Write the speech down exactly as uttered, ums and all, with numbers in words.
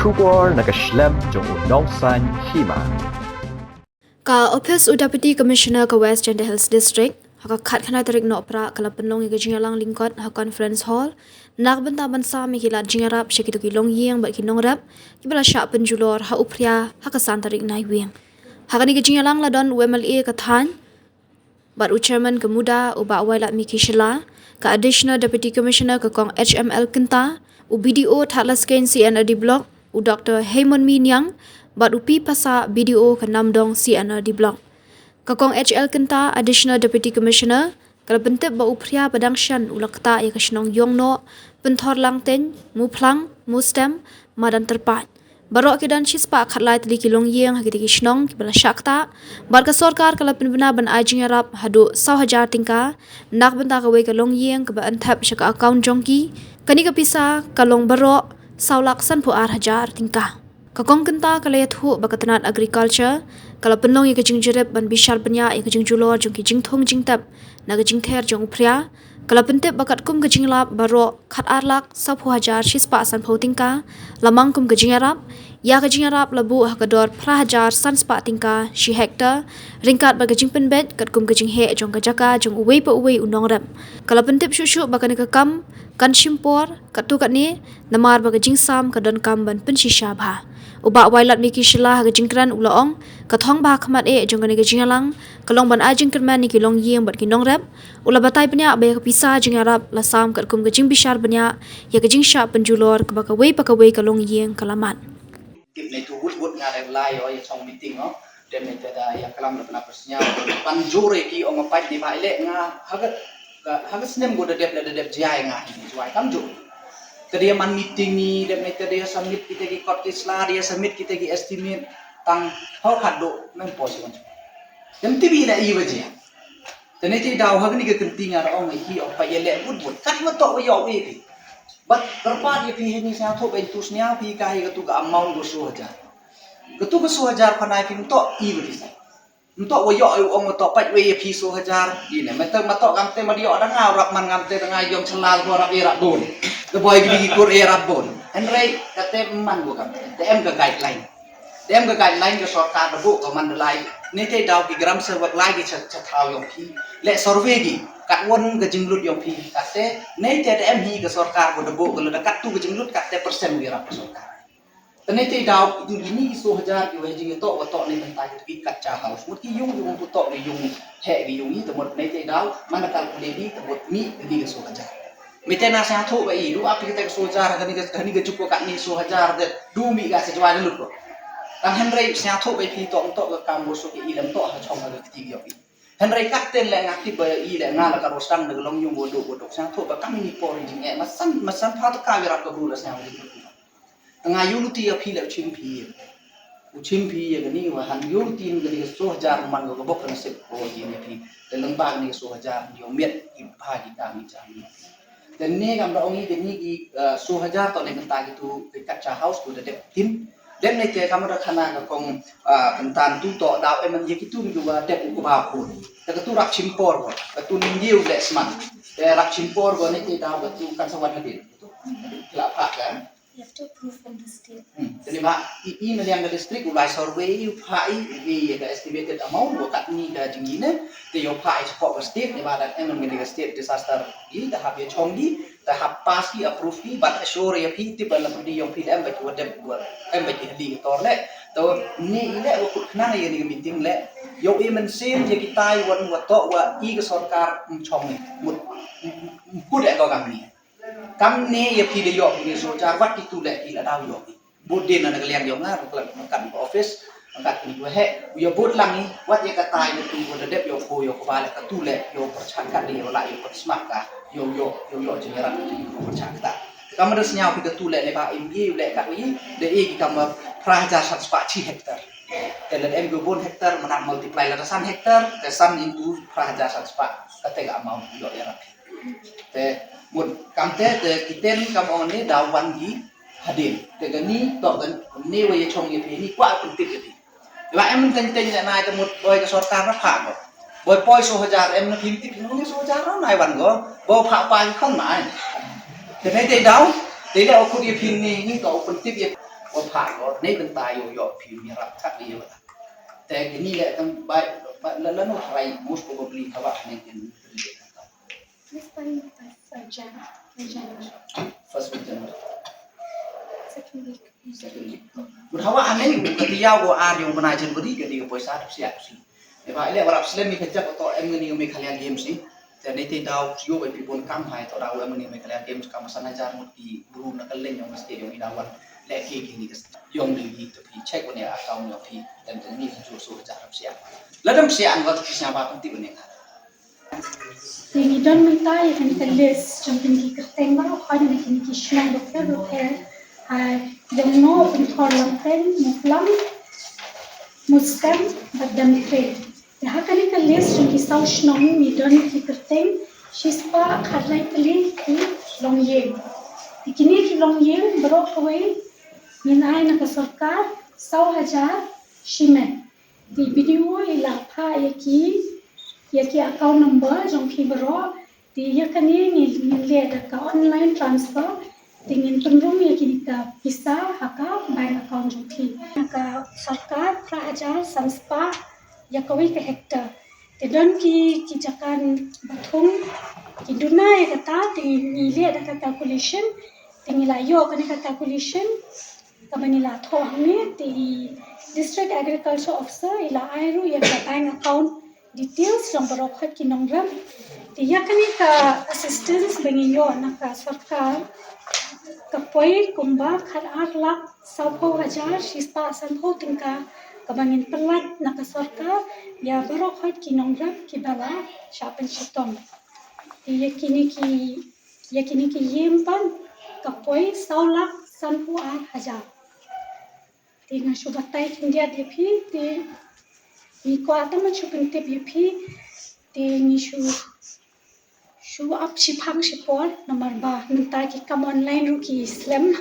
Khubor na ka shlem jong u nongsan hima. Ka Office u Deputy Commissioner ka West Jaintia Hills District, ha ka khatkhyndai tarik Nohprah ka la pynlong ïa ka jingïalang lyngkot ha Conference Hall na ka bynta ban sam ïa ki lad jingïarap sha kito ki longïing bad ki nongrep kiba la shah pynjulor ha u Phria ha ka san tarik Naiwieng. Ha kane ka jingïalang la don u M L A ka thaiñ bad u Chairman ka MUDA, u Bah Wailadmiki Shylla, ka Additional Deputy Commissioner ka Kong H M L Kynta, u B D O Thadlaskein C and R D Block, u Doctor Heimonmi Niang, bad u P Passah, B D O ka Namdong C and R D Block. Ka Kong H L Kynta, Additional Deputy Commissioner, ka la pyntip ba u Phria ba dang shen u la ktah ïa ka shnong Ïongnoh, Pynthorlangteiñ, Muphlang, Mustem, Madan Tyrpait. Baroh ki don shispah khatlai tylli ki longïing ha kitei ki shnong kiba la shah ktah, bad ka sorkar ka la pynbna ban ai jingïarap haduh saw hajar tyngka na ka bynta kawei ka longïing kaba yn thep sha ka account jong ki. Kane ka pisa ka long baroh saw lak sanphew ar hajar tyngka. Ka Kong Kynta ka la ïathuh ba ka tnat Agriculture ka la pynlong ïa ka jingjurip ban bishar bniah ïa ka jingjulor jong ki jingthung jingtep na ka jingther jong u Phria. Ka la pyntip ba katkum ka jinglap baroh khatar lak sawphew hajar shispah sanphew tyngka la mang kum ka jingïarap. Ïa ka jingïarap la buh ha ka dor phra hajar sanspah tyngka shi hektar, ryngkat bad ka jingpynbeit katkum ka jingheh jong ka jaka jong uwei pa uwei u nongrep. Ka la pyntip shuh shuh ba kane ka kam kan shim por katto katne, namar ba ka jingsam ka donkam ban pynshisha bha. U Bah Wailadmiki Shylla ha ka jingkren u la ong, ka thong ba ha khmat eh jong kane ka jingïalang ka long ban ai jingkyrmen ïa ki longïing bad ki nongrep. U la batai bniah ba ïa ka pisa jingïarap la sam katkum ka jingbishar bniah ïa ka jingshah pynjulor kaba kawei pa kawei ka longïing ka la mad. Tip ne tu wut wut nga dep lai ïa chong meeting, no. Dep ne te da ïa kalam da pynap sñiaw. Pan jur ïa ki ong, pait ne ba ile nga ha ka, ha ka snem ko da dep, da dep jia ïa nga hi jwai kam jur. Te da ïa man meeting ni, dep ne te da ïa submit kita ki kot ki sla, da ïa submit kita ki estimate, tang hok hat do mem poi swan. Dem tibi la i ba jia. Te ne te daw ha kani ka kynti nga da ong ïa ki ong pait ïa leh wut wut. Kat ma tok wa ïoh wi phi. Bad kyrpad ïa phi hini sñiaw thoh ba tu sñiaw phi ka hi ka tu ka amount ko soo hajar. Ka tu ka soo hajar phanai phi mtok i ba phi sa. Mtok wa ïoh ïa u ong mtok pait wei ïa phi soo hajar. Ine mtok mtok kam te ma ïoh da nga rap man kam te da nga yong chalal ko rap ïa rap bun. Da boi ki ki kur ïa rap bun. Hynrei ka te man ko kam te em ka guideline. Te em ka guideline ka sorkar da buh ka man da lai. Ni te daw ki gram servak lai ki cha cha thaw yong phi. Le survey ki kat won ka jinglut yong phi. Kat te ni te da em hi ka sorkar ko da buh ka le da kat tu ka jinglut kat te percent wi rap ka sorkar. Te ni te daw ki ni ki soo hajar ki wei jing to wa to ni tang ta ki kat cha house. Mut ki yung yung tu to ni yung he ki yung ni te mut ni te daw man da kal ku ni te mut ni ni ka soo hajar. Mite na sñiawthuh ba i, du ap kita ka soo hajar, kani ka, kani ka juk ka katni soo hajar de, du mih ka sa jwai lut ko. Tang hynrei sñiawthuh ba i phi tok tok ka kam bor suk i lem tok ha chong ka kti yok i. Hynrei kat ten le nga tip ba i le nga la ka rostang de long yung bo duk bo duk sñiawthuh ba kam ni por jing e, ma san, ma san pha to ka wi rap ka bru la sñiaw jing. Nga ïoh luti ïa phi la u chim phi ïa. U chim phi ïa kani wa han ïoh luti ïa kani ka soo hajar man ko ka bok ka nasib ko ïa phi. Te leng ba kani ka soo hajar ïoh miet ki bha ki kam ki jam. Te ne kam da ong ïa kani ki, eh, soo hajar to ne kynta ki tu ki kat cha house ko da dep tin. Dep ne te kam da khana ka kong, eh, kyntan tu to daw em ïa ki tu ki wa dep u ko ba ko. Te ka tu rap chim por ko. Ka tu ning ïa u le sman. Te rap chim por ko ne te daw ka tu kan sa wan hadin. La pha ka. You have to approve from the state. Hmm. Te ni ba i, i na liang ka district u lai survey u pha i, i ka estimated amount wa kat ni ka jingine. Te ïoh pha i chakok ka state ni ba da em ka state disaster i da hap ïa chong i da hap pass i approve i bad assure ïa phi tip ba la pynti yong phi da em ba ki wa dep wa em ba ki hali ka tor le. To ni i le wa kut khnang ïa ni ka meeting le ïoh i mynsiem ïa ki tai wan wa to wa i ka sorkar chong i mut kut e ko kam ni. Kam ne ïa phi da ïoh phi ne soo hajar wat ki tu leh ki la daw ïoh. Bud din na ka liang ïoh nga ka kan ka office angkat ni wa he u ïa bud lang ni wat ïa ka tai da tu wa da dep ïoh ko ïoh ko ba leh ka tu leh ïoh perchan kat ni ïoh la ïoh persmak ka ïoh ïoh ïoh ïoh jingïarap tu ïoh perchan ka ta. Kam da sñiaw phi ka tu leh ne ba im ïa leh kat wi da i ki kam phra hajar san spah chi hektar. Te leh em ko bun hektar mana multiply la da san hektar te san into phra hajar san spah ka te ka amount ïoh ïarap. Te mut kam te te kiten kam ong ni daw wan gi hadin. Te kani to kan ni wa ye chong ye phi ni kwa pyntip ye phi. Wa em ten ten ya nai te mut boi ka sorkar na pha ko. Boi poi soo hajar em na phi tip ni soo hajar na nai wan ko. Boi pha pa ki khon nai. Te ne te daw te le o khut ye phi ni ni to pyntip ye. Ko pha ko ne kan ta yo yo phi mi rap khat ni yo. Te kini le kan bai ba la la no try most probably ka ba ne kan. First week January. Second week. Second week. Mut hawa ane ka tiaw ko ar yong bana January ka di ka poisa dap siap si. Eba ile warap slim ni ka jak to em ngani Meghalaya Games si. Te ne te daw sio ba pi pun kam hai to daw em ngani Meghalaya Games kam san hajar mut ki bru na ka leng yong state yong ina wan le ki ki ni ka yong ni ki to pi check wane account yong pi dan ni ju so hajar siap. Ladam siap an wat ki siap ba kan ti wane ka. Te ngi don mynta ïa kane ka list jong kine ki kyrteng baroh, kane kine ki shnong bapher bapher ha Jongno, Pynthor, Lamteng, Mawphlang, Mustem bad Demtre. Te ha kane ka list jong ki saw shnong ngi don ki kyrteng shispah khatlai tylli ki longïing. Te kine ki longïing baroh kawei ngin ai na ka sorkar saw hajar shimet. Te B D O i la phah ïa ki, ïa ki account number jong phi baroh. Te ïa kane ngin, ngin leh da ka online transfer. Te ngin pynrung ïa kine ka pisa ha ka bank account jong phi. Na ka sorkar phra hajar san spah ïa kawei ka hectare. Te don ki, ki jaka ba thung ki duna ïa kata, te ngi leh da ka calculation. Te ngi la ïoh kane ka calculation kaba ngi la thoh hangne. Te i District Agriculture Officer i la ai ruh ïa ka bank account details jong baroh khoit ki nongrep. Te ïa kane ka assistance ba ngi ïoh na ka sorkar ka poi kumba khat ar lak sawphew hajar shispah sanphew tyngka kaba ngin pynlait na ka sorkar ïa baroh khoit ki nongrep kiba la shah pynshitom. Te ïa kine ki, ïa kine ki ïing pat ka poi saw lak sanphew ar hajar. Te nga shu batai khyndiat ïa phi, te ngi kwah tang ban shu pyntip ïa phi, te ngi shu, shu ap shiphang shipor namar ba mynta ki kam online ruh ki slem.